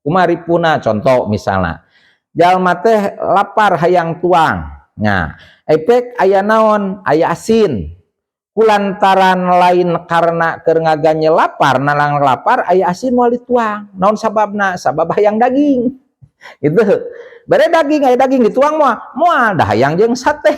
Kumaha ripuna? Contoh misalnya jalma teh lapar, hayang tuang. Nah, efek aya naon? Aya asin. Kulantaran lain karena keur ngaganye lapar, nalang lapar, aya asin moal dituang. Naon sababna? Sabab hayang daging. Itu. Bere daging, aya daging dituang moal? Moal, dah hayang jeung sate.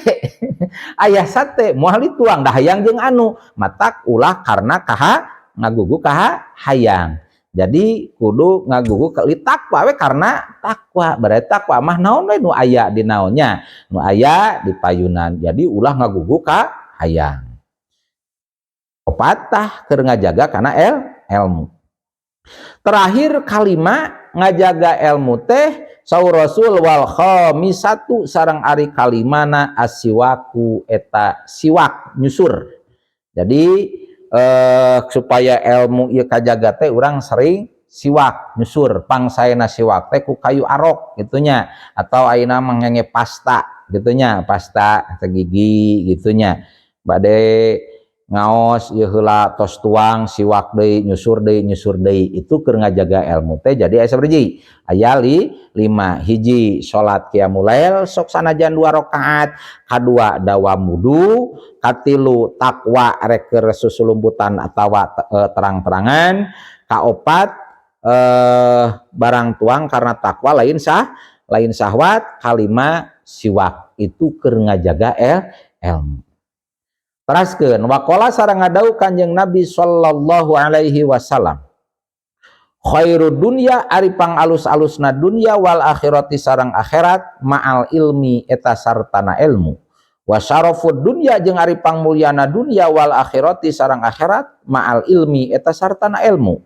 Aya sate moal dituang, dah hayang jeung anu. Matak ulah karena kaha ngagugu kaha hayang. Jadi kudu ngagugu ke takwa we, karena takwa. Berarti takwa mah naon we nu aya di naonnya, nu aya di payunan. Jadi ulah ngagugu ka hayang. Opat tah keur ngajaga kana ilmu. Terakhir kalima, ngajaga ilmu teh saur Rasul, wal khamisatu sareng ari kalimana, asiwaku eta siwak, nyusur. Jadi supaya ilmu ieu kajaga teh urang sering siwak, nyusur. Pangsaena siwak teh ku kayu arok gitunya, atau ayeuna mangenge pasta gitunya, pasta gigi gitunya. Bade ngaos ieu heula, tos tuang siwak deui, nyusur deui, nyusur deui. Itu keur ngajaga ilmu teh. Jadi aya sabaraha? Aya lima. Hiji, salat qiyamul lail sok sanajan dua rakaat. Kadua, dawam wudu. Katilu, takwa rek keur susulumputan atawa terang-terangan. Kaopat, barang tuang karena takwa, lain syahwat. Kalima, siwak. Itu keur ngajaga ilmu. Teraskeun, waqala sareng ngadawuh Kanjeng Nabi sallallahu alaihi wasallam, khairud dunya ari pangalus-alusna dunya, wal akhirati sareng akhirat, ma'al ilmi eta sartana ilmu, wa syarafud dunya jeung ari pangmulyana dunya, wal akhirati sareng akhirat, ma'al ilmi eta sartana ilmu,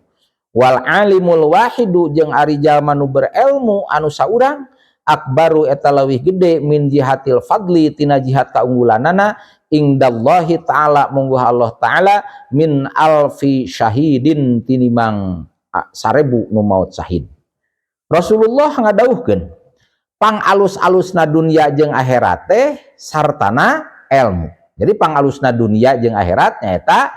wal alimul wahidu jeung ari jalma nu berilmu anu saurang, akbaru eta leuwih gede, min jihatil fadli tina jihat kaunggulanana, indallahi ta'ala mungguh Allah ta'ala, min alfi syahidin tinimang 1000 nu maut syahid. Rasulullah ngadawuhkeun pang alus-alusna dunia jeung akhirat teh sartana ilmu. Jadi pangalusna dunia jeung akhirat nyaeta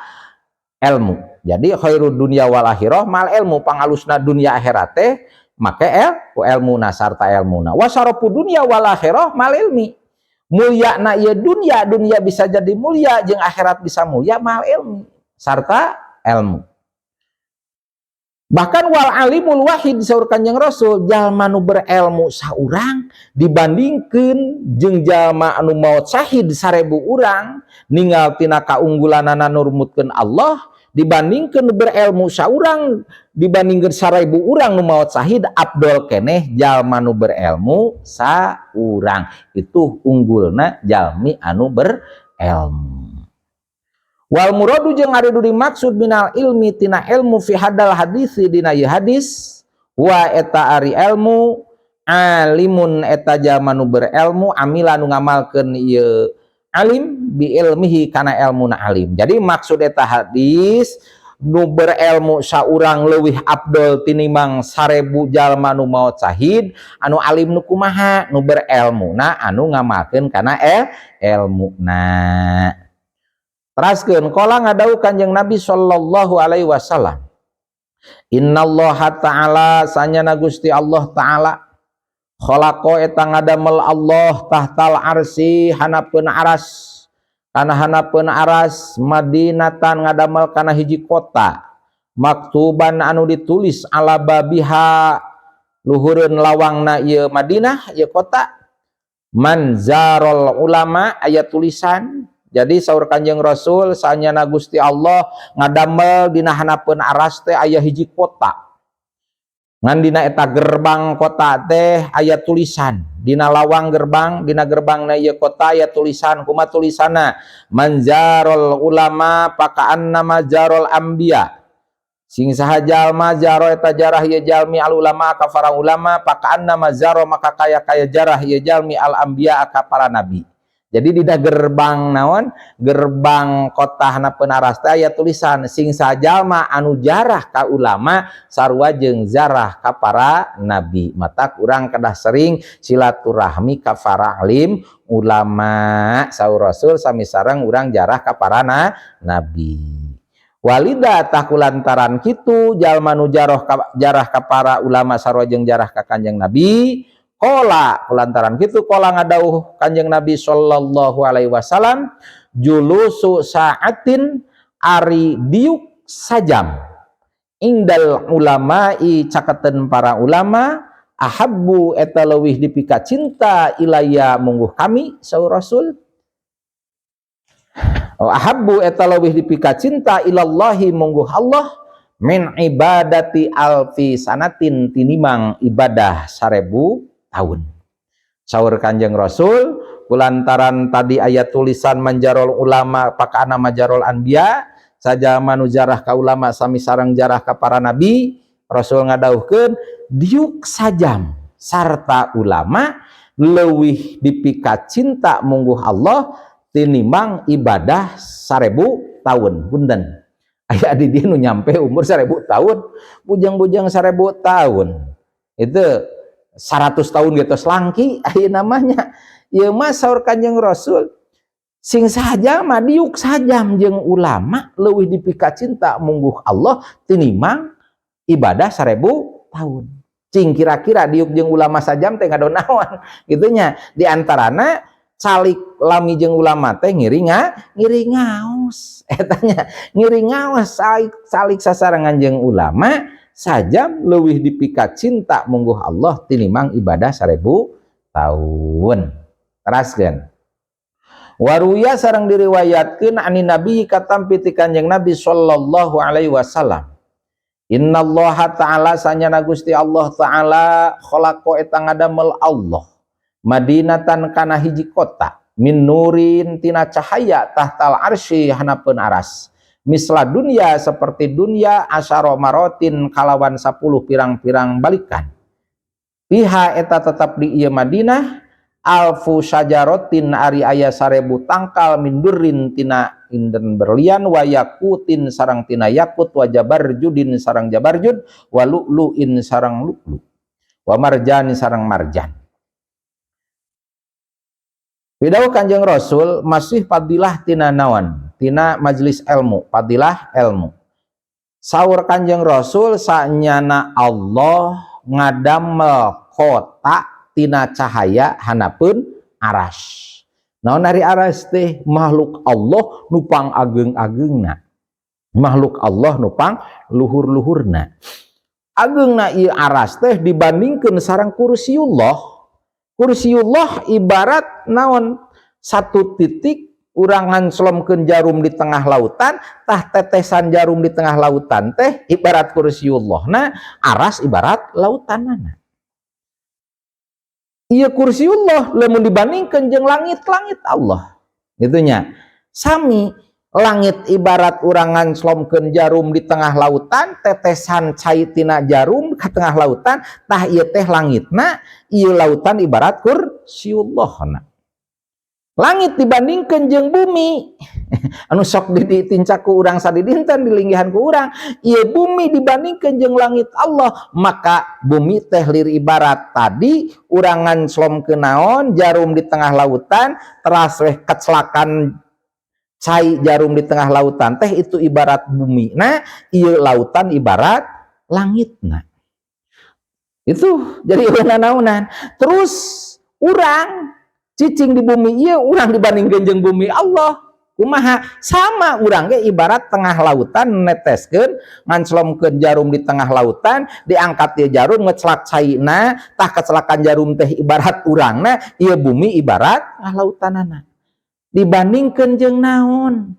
ilmu. Jadi khairud dunya wal akhirah mal ilmu, pangalusna dunia akhirat teh make ku ilmuna, sarta ilmuna. Wa syarafu dunya wal akhirah mal ilmi. Mulia na ieu dunia, dunia bisa jadi mulia jeung akhirat bisa mulia, mal ilmi, sarta ilmu. Bahkan wal alimul wahid, saur Kanjeng Rasul, jalma nu berilmu saurang dibandingkeun jeung jalma anu maot syahid 1000 urang, ninggal tina kaunggulanana nurmutkeun Allah, dibandingkeun berilmu saurang dibandingkeun 1000 urang nu maot syahid, afdol keneh jalma nu berilmu saurang. Itu unggulna jalmi anu berilmu. Wal muradu jeung ari nu dimaksud, minal ilmi tina ilmu, fi hadal hadisi dina ieu hadis, wa eta ari ilmu, alimun eta jalma nu berilmu, amila nu ngamalkeun ieu alim, bi ilmihi kana ilmuna alim. Jadi maksud eta hadis Nu berilmu saurang leuwih afdol tinimbang 1000 jalma nu maot syahid. Anu alim nu kumaha? Nu berilmu na anu ngamalkeun kana ilmu na. Teraskeun, qala, ngadawuh Kanjeng Nabi sallallahu alaihi wasallam, innallaha ta'ala, sanyana Gusti Allah ta'ala, khalaqa, eta ngadamel Allah, tahtal arsy, hanapeun aras, kana hanapeun aras, madinatan, ngadamel kana hiji kota, maktuban, anu ditulis, ala babiha, luhureun lawangna ieu Madinah, ieu kota, man zarol ulama, aya tulisan. Jadi saur Kanjeng Rasul, sanyana Gusti Allah ngadamel dina hanapeun aras teh aya hiji kota, ngan dina eta gerbang kota teh aya tulisan, dina lawang gerbang, dina gerbangna ieu kota aya tulisan. Kumaha tulisanna? Man zarol ulama fakaannama zarol anbiya. Sing saha jalma, zaro, eta jarah ieu jalmi, al ulama, ka para ulama, fakaannama zaro, maka kaya-kaya jarah ieu jalmi, al anbiya, ka para nabi. Jadi di gerbang naon, gerbang kota hanapeun aras teh aya tulisan, sing sajalma anu jarah ka ulama sarua jeung jarah ka para nabi. Matak urang kedah sering silaturahmi ka para alim ulama. Saur Rasul, sami sareng urang jarah ka para nabi. Walidza, tah kulantaran kitu, jalma nu jaroh ka, jarah ka para ulama sarua jeung jarah ka Kanjeng Nabi. Qala, kulantaran kitu, qala, ngadawuh Kanjeng Nabi sallallahu alaihi wasallam, julusu saatin, ari diuk sajam, indal ulama'i, caketeun para ulama, ahabbu, eta leuwih dipika cinta, ilaya, mungguh kami, saur Rasul. Oh, ahabbu, eta leuwih dipika cinta, ilallahi, mungguh Allah, min ibadati alfi sanatin, tinimang ibadah 1000 tahun. Saur Kanjeng Rasul, kulantaran tadi ayat tulisan man zarol ulama fakaannama zarol anbiya, saja manu jarah ka ulama sami sareng jarah ka para nabi, Rasul ngadawuhkeun diuk sajam sarta ulama leuwih dipika cinta mungguh Allah tinimbang ibadah 1000 tahun. Punten, aya di dieu nu nyampe umur 1000 tahun? Bujang-bujang 1000 tahun itu 100 tahun gitu selangki aya namanya. Ieu mah saur Kanjeng Rasul, sing saja mah diuk sajam jeung ulama leuwih dipika cinta mungguh Allah tinimbang ibadah 1000 tahun. Cing kira-kira diuk jeung ulama sajam teh ngadon naon gitu nya? Di antarana calik lami jeung ulama teh ngiring ngaos eta nya, ngiring ngaos. Calik calik sasarengan jeung ulama sajam leuwih dipika cinta mungguh Allah tinimbang ibadah 1000 tahun. Teraskeun, waruwiya, sareng diriwayatkeun, anin Nabi, katampi ti Kanjeng Nabi sallallahu alaihi wasallam, innallaha ta'ala, sanyana Gusti Allah ta'ala, khalaqa, eta ngadamel Allah, madinatan, kana hiji kota, min nurin, tina cahaya, tahtal arsy, hanapeun aras, misla dunya, seperti dunya, asyara marotin, kalawan 10 pirang-pirang balikan, fiha, eta tetap di ieu Madinah, alfu syajarotin, ari aya 1000 tangkal, min durrin, tina inden berlian, wa yakutin, sarang tina yakut, wa jabarjudin, sarang jabarjud, wa lu'lu'in, sarang lu'lu, wa marjani, sarang marjan. Pidawuh Kanjeng Rasul masih fadilah tina naon? Tina majelis ilmu, fadilah ilmu. Saur Kanjeng Rasul, sanyana Allah ngadamel kota tina cahaya hanapeun aras. Naon ari aras teh? Makhluk Allah nu pang ageng-agengna. Makhluk Allah nu pang luhur-luhurna. Agengna ieu aras teh dibandingkeun sareng kursiullah. Kursiullah ibarat naon? Satu titik urang nganslomkeun jarum di tengah lautan, tah tetesan jarum di tengah lautan teh ibarat kursiullah. Nah, aras ibarat lautanana. Iya, kursiullah lamun dibandingkan jeung langit-langit Allah. Gitu nya. Sami langit ibarat urang nganslomkeun jarum di tengah lautan, tetesan cai tina jarum ke tengah lautan, tah ieu teh langitna, ieu lautan ibarat kursiullah na. Langit dibandingkan jeung bumi anu sok ditincak ku urang sadidinten, dilinggihan ku urang, ieu bumi dibandingkan jeung langit Allah, maka bumi teh lir ibarat tadi urang nganclomkeun naon, jarum di tengah lautan, teras weh kecelakaan cai jarum di tengah lautan teh, itu ibarat bumi. Nah, ieu lautan ibarat langitna. Itu jadi naonan. Terus urang cicing di bumi ieu, urang dibandingkeun jeung bumi Allah kumaha? Sama, urang ge ibarat tengah lautan, neteskeun, nganclomkeun jarum di tengah lautan, diangkat ieu jarum, ngecelak caina. Tah, kecelakaan jarum teh ibarat urangna, ieu bumi ibarat tengah lautanana. Dibandingkeun jeung naon,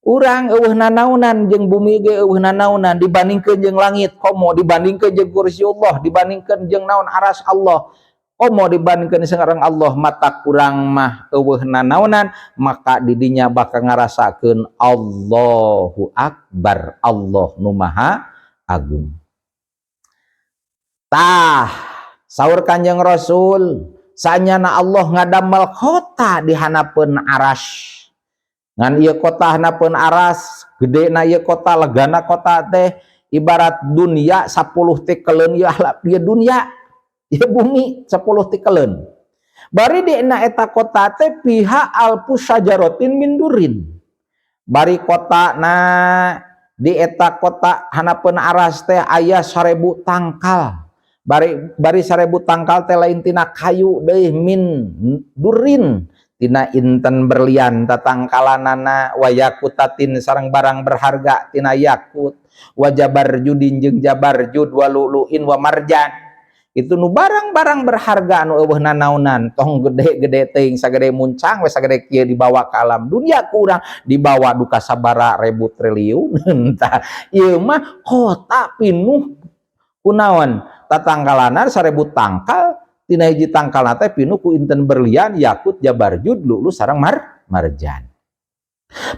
urang euweuh nanaonan, jeung bumi ge euweuh nanaonan dibandingkeun jeung langit, komo dibandingkeun jeung kursi Allah, dibandingkeun jeung naon, aras Allah, komo dibandingkeun sareng Allah, mata kurang mah euweuh nanaonan. Maka didinya bakal ngarasakeun Allahu Akbar, Allah nu Maha Agung. Tah, saur Kanjeng Rasul, sanyana Allah ngadamel kota di hanapeun aras. Ngan ieu kota hanapeun aras, gede na ieu kota, legana kota teh ibarat dunia 10 tikeleun. Ieu ieu dunia, ieu bumi 10 tikeleun. Bari di na eta kota teh fiha alfu syajarotin min durin. Bari kota na di eta kota hanapeun aras teh aya 1000 tangkal. Bari bari 1000 tangkal teh lain tina kayu deui, min durin, tina inten berlian tatangkalanana, wa yakutatin, sareng barang berharga tina yakut, wa jabarjudin, jeung jabarjud, wa lu'lu'in wa marjan. Itu nu barang-barang berharga anu euweuh nanaonan. Tong gede-gede teuing, sagede muncang we, sagede kieu, dibawa ke alam dunia kurang dibawa duka sabara ribu triliun. Tah, ieu mah kota pinuh kunaon tatangkalanan 1000 tangkal, tina hiji tangkal teh pinuh ku inten berlian, yakut, jabarjud, lulu sareng marjan.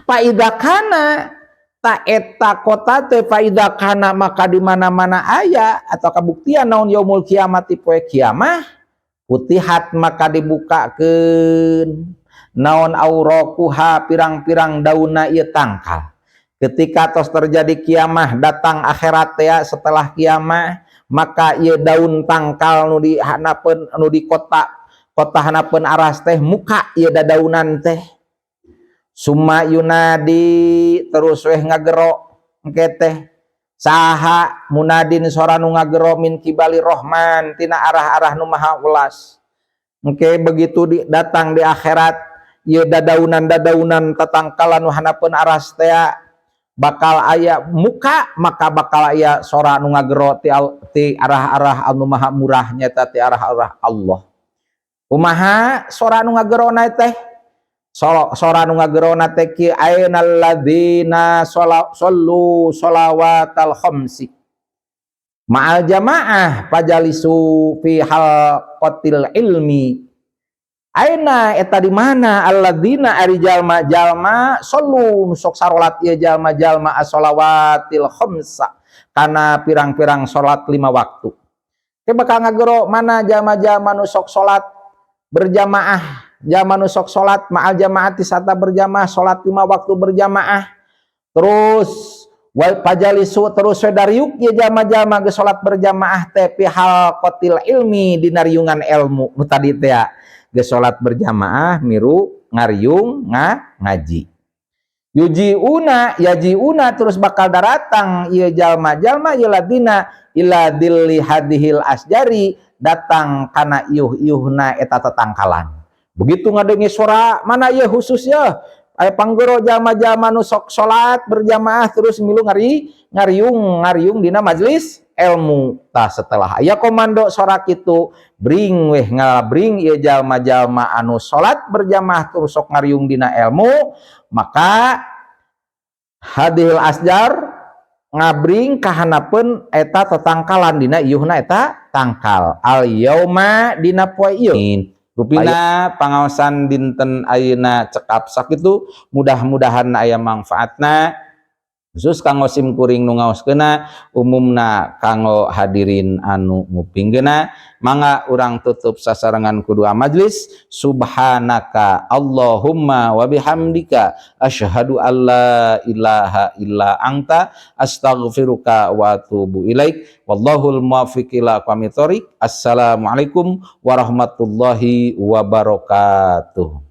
Faidza kana ta eta kota teh, faidza kana, maka di mana-mana aya atau kabuktian naon, yaumul kiamat, poe kiamah, futihat, maka dibukakeun naon, auraquha, pirang-pirang daunna ieu tangkal. Ketika tos terjadi kiamah, datang akhirat ya, setelah kiamah, maka ieu daun tangkal nu di hanapeun, nu di kota kota hanapeun aras teh muka ieu dadaunan teh. Summa yunadi, terus weh ngagero engke teh saha, munadin, sora nu ngagero, min qibali rohman, tina arah-arah nu Maha Welas. Engke begitu datang di akhirat, ieu dadaunan-dadaunan tatangkalan nu hanapeun aras teh bakal aya muka, maka bakal aya sora nu ngagero ti arah-arah anu Maha Murah, nyata ti arah-arah Allah. Kumaha sora nu ngagerona teh? Sora nu ngagerona teh kieu: ainal ladzina shollu sholawatal khamsi ma'al jamaah fajalisu fi halqatil ilmi. Aina, eta di mana, alladzina, ari jalma-jalma, shollu, sok sarolat ieu jalma-jalma, as-sholawatil khamsa, kana pirang-pirang salat lima waktu. Ke bakal ngagero mana jalma-jalma nu sok salat berjamaah, jalma nu sok salat ma'al jamaati, sarta berjamaah, salat lima waktu berjamaah. Terus wa fajalisu, terus we dariuk ieu jalma-jalma geus salat berjamaah teh, fi halqatil ilmi, dina riungan ilmu nu tadi teh ya. Geus salat berjamaah, miru ngariung ngaji. Yujiuna, yajiuna, terus bakal daratang ieu jalma-jalma, ieu ladina, ila dilli hadihil asjari, datang kana iuh-iuhna eta tetangkalan. Begitu ngadenge suara mana ieu, khusus ya aya panggero jalma-jalma nu sok salat berjamaah, terus milu ngariung ngariung dina majelis ilmu. Tah, setelah aya komando sorak itu, bring weh ngalabring ieu jalma-jalma anu salat berjamaah terus sok ngariung dina ilmu, maka hadil asjar ngabring kahanapeun eta tetangkalan, dina iuhna eta tangkal, al yauma, dina poe ieu. Rupina pangaosan dinten ayeuna cekap sakitu, mudah-mudahan aya manfaatna. Khusus kanggo sim kuring nu ngaoskeuna, umumna kanggo hadirin anu ngupingkeuna. Mangga urang tutup sasarengan ku doa majlis. Subhanaka Allahumma wa bihamdika, asyhadu alla ilaha illa anta, astaghfiruka wa atubu ilaik. Wallahul muwaffiq ila aqwamit thoriq. Assalamualaikum warahmatullahi wabarakatuh.